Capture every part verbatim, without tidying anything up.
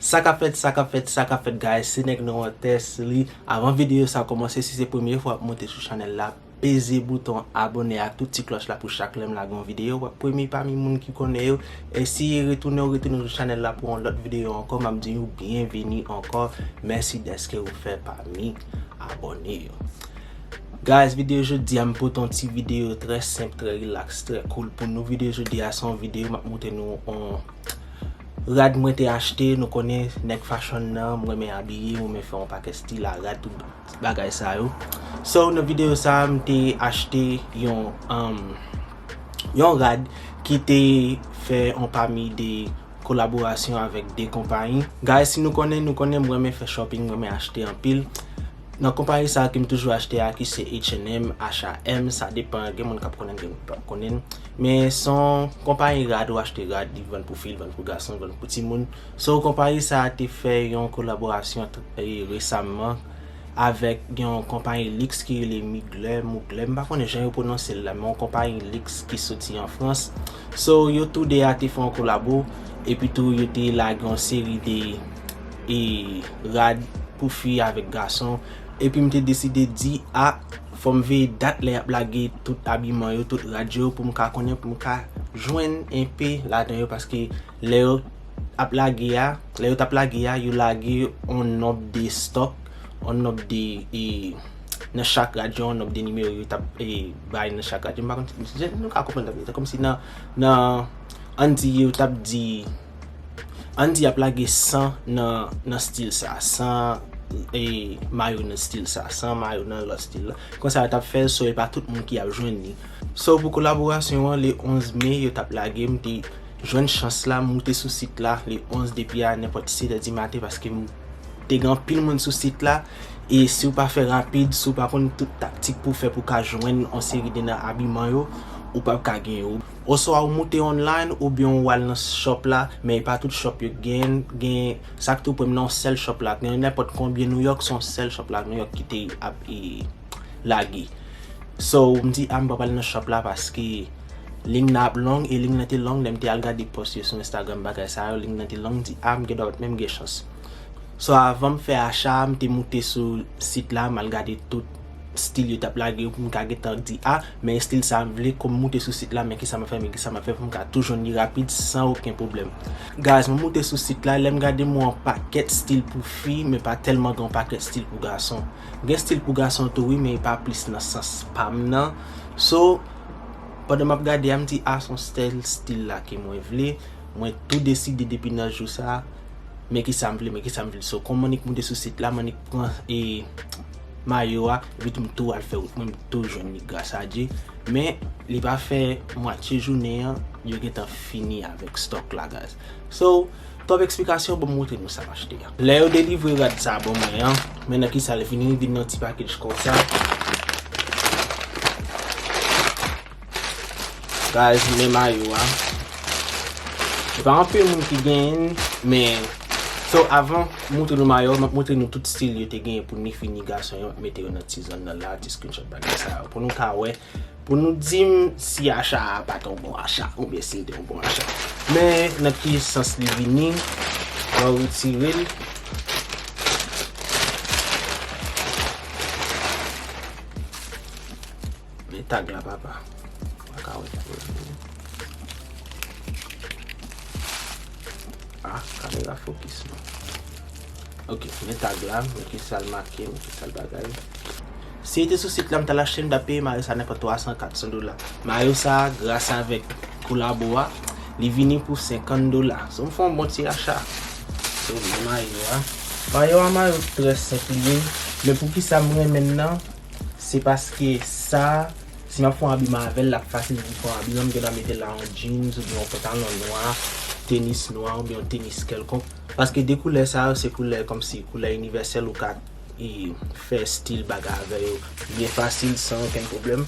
Sa k ap fèt, sa k ap fèt, sa k ap fèt, guys, se nèg nou an tès li. Avan videyo sa kòmanse, si se premye fwa w ap monte sou chanèl la, peze bouton abòne ak tout ti klòch la pou chak lè m lage yon videyo, w ap premye pami moun ki konnen yo. E si retounen ou retounen sou chanèl la pou yon lòt videyo ankò, m ap di w byenveni ankò. Mèsi dèske ou fè pami abòne yo. Guys, videyo jodi a, m pote yon ti videyo trè senp, trè relax, trè cool pou nou. Videyo jodi a, se yon videyo m ap montre nou yon rad mwen te achte. Nou konnen nèg fashion nan, m renmen abiye, m renmen fè yon pakèt stil a rad, tout bagay sa yo. So, nan videyo sa a, m te achte yon, um, yon rad ki te fè yon pami de kolaborasyon avèk de konpayi. Guys, si nou konnen, nou konnen m renmen fè shopping, m renmen achte anpil. Nan konpayi sa a ke m toujou achte a, ki se H and M, H and M, sa depan, gen moun k ap konnen, gen moun k p ap konnen. Men se yon konpayi rad, ou achte rad, li vann pou fi, li vann pou gason, li vann pou timoun. So, konpayi sa a te fè yon kolaborasyon t-, e, resamman avèk yon konpayi liks ki rele Mugler, Mugler, m pa konnen jan yo pwononse l la, men yon konpayi liks ki soti an Frans. So, yo tou de a te fè yon kolabo, epi tou yo te lage yon seri de, e, rad pou fi avèk gason. Epi m te deside di, a, fò m veye dat lè y ap lage tout abiman yo, tout rad yo, pou m ka konnen, pou m ka jwenn enpe ladan yo, paske lè yo ap lage a, lè yo t ap lage a, yo lage yon nonb de stòk, yon nonb de, e, nan chak rad yo, yon nonb de nimewo yo t ap, e, bay nan chak rad yo. M pa konn si nou ka konprann sa m vle di. Kòmsi nan, nan, ann di yo t ap di, ann di y ap lage san nan, nan stil sa, san, e, mayo nan stil sa, san mayo nan lòt stil la. Konsa yo t ap fè l, so e pa tout moun ki ap jwenn li. So pou kolaborasyon an, le onz me, yo t ap lage, m te jwenn chans la, m moute sou sit la, le onz depi a nenpòt sis è di maten, paske m te gen anpil moun sou sit la, e si w pa fè rapid, si w pa konn tout taktik pou w fè pou w ka jwenn yon seri de nan abiman yo, ou p ap ka gen yo. Oswa ou moute online, oubyen ou al nan shop la, men e pa tout shop yo gen, gen sa k tou pre m nan yon sèl shop la, gen nenpòt konbyen New York, se yon sèl shop la New York ki te ap, e, lage. So, m di, a, m pa pral nan shop la paske liy nan ap long, e liy nan te long, lè m te al gade post yo sou Instagram, bagay sa yo, liy nan te long, m di, a, m gen dwa pa t menm gen chans. So, avan m fè acha a, m te moute sou sit la, m al gade tout stil yo t ap lage yo pou m ka gentan di, a, men stil sa m vle, kòm m moute sou sit la, men kisa m ap fè, men kisa m ap fè pou m ka tou jwenn li rapid, san okenn pwoblèm. Guys, mwen moute sou sit la, lè m gade m wè yon pakèt stil pou fi, men pa tèlman gen yon pakèt stil pou gason. Gen stil pou gason tou wi, men e pa plis nan sans pa m nan. So, pandan m ap gade a, m di, a, se yon sèl stil la ke mwen vle. Mwen tou deside depi nan jou sa, men kisa m vle, men kisa m vle. So, kòm m annik moute sou sit la, m annik pran, e, mayo a, epi tou m tou al fè wout mwen, m tou jwenn li gras a Dye. Men, li pa fè mwatye jounen an, yo gentan fini avèk stòk la, guys. So, twòp eksplikasyon, bon, m montre nou sa m achte a. Lè yo delivre rad sa ban mwen an, men nan kisa l vini, li vin nan ti package konsa. Guys, men mayo a. E pa anpil moun ki genyen, men, so, avan m montre nou mayo, m ap montre nou tout stil yo te genyen pou ni fi ni gason yo, m ap mete yo nan ti zòn nan la, ti screenshot bagay sa yo, pou nou ka wè, pou nou di m si acha a pa t yon bon acha, oubyen si l te yon bon acha. Men, nan ki sans li vini, mwen retire l. Men tag la, papa. Pa ka wè tag la. Ah, kamera fokis non. Ok, men tag la, men ki sa l make, men ki sa l bagay. Si li te sou sit la, m t al achte l, m t ap peye mayo sa nenpòt twa san, kat san dola. Mayo sa, gras avèk kolabo a, li vini pou senkant dola. So, m fè yon bon ti acha. So, men mayo a. Mayo a, mayo trè senp li ye. Men poukisa m renmen l nan? Se paske sa, si m ap fè yon abiman avè l, l ap fasil pou m fè yon abiman. M gen dwa mete l a yon jeans oubyen yon pantalon nwa, tenis nwa oubyen yon tenis kèlkonk. Paske de koulè sa yo, se koulè kòmsi koulè inivèsèl ou ka, e, fè stil bagay avè yo byen fasil, san okenn pwoblèm.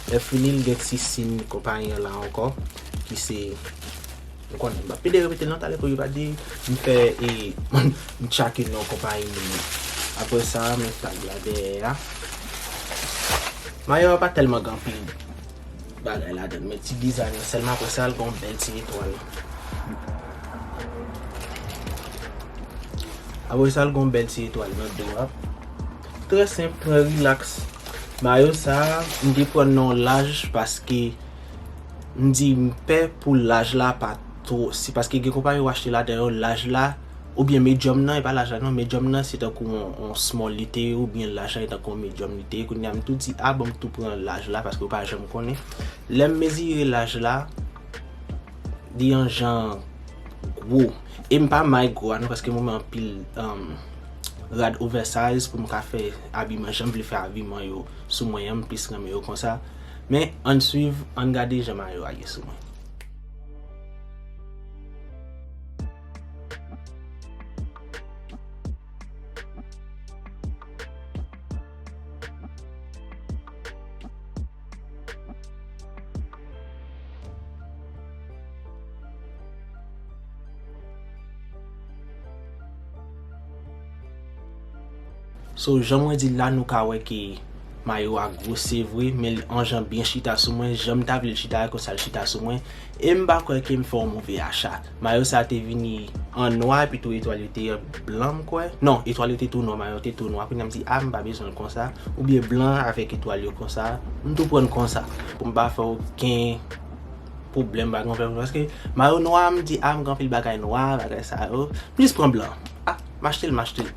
Lè fini, l gen ti siy konpayi an la ankò, ki se, ou konnen, m p ap pede repete l non, talè pou yo pa di m fè, e, m tchake non konpayi moun nan. Apre sa, men tag la dèyè a. Mayo a pa tèlman gen anpil bagay ladan l, men ti dizayn nan sèlman, apre sa, l gen yon bèl ti etwal. Apre sa, l gen yon bèl ti etwal nan do a. Trè senp, trè rilaks. Mayo sa a, m te pran nan yon laj paske m di m pè pou laj la pa two. Se paske gen konpayi w achte ladan yo, laj la, oubyen medium nan, e pa laj la non, medium nan se tankou yon, yon small li te ye, oubyen laj la e tankou yon medium li te ye. Kounye a m tou di, a bon, m tou pran laj la paske w pa janm konnen. Lè m mezire laj la, li yon jan gwo. E m pa may gwo a non, paske m renmen anpil, um, rad oversize pou m ka fè abiman jan m vle fè abiman yo sou mwen an, m plis renmen yo konsa. Men, ann swiv, ann gade jan mayo a ye sou mwen. So, jan mwen di l la, nou ka wè ke mayo a gwo, se vre, men l yon jan byen chita sou mwen. Jan m ta vle l chita a, konsa l chita sou mwen. E m pa kwè ke m fè yon move acha. Mayo sa a te vini an nwa, epi tou etwal yo te blan, m kwè. Non, etwal yo te tou nwa, mayo te tou nwa. Kounye a m di, a, m pa bezwen l konsa. Oubyen blan avèk etwal yo konsa. M tou pran l konsa. Pou m pa fè okenn pwoblèm, pa gen pwoblèm. Paske mayo nwa, m di, a, m gen anpil bagay nwa, bagay sa yo. M jis pran blan. A, m achte l, m achte l.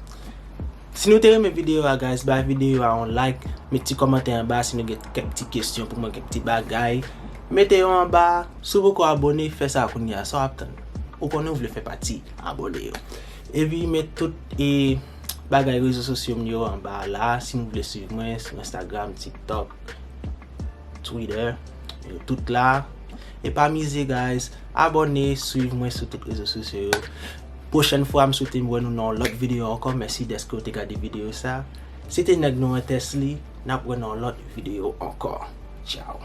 Si nou te renmen videyo a, guys, bay videyo a yon like, met ti kòmantè anba si nou gen kèk ti kesyon pou mwen, kèk ti bagay. Mete yo anba. Si w poko abone, fè sa kounye a. Sa w ap tann? Ou konnen w vle fè pati abone yo. Epi met tout, e, bagay rezo sosyo m yo anba la. Si nou vle swiv mwen sou Instagram, TikTok, Twitter, yo tout la. E pa mize, guys. Abone, swiv mwen sou tout rezo sosyo yo. Pwochèn fwa, m swete m wè nou nan yon lòt videyo ankò. Mèsi dèske w te gade videyo sa. Se te nèg nou an tès li. N ap wè nan yon lòt videyo ankò. Tchao.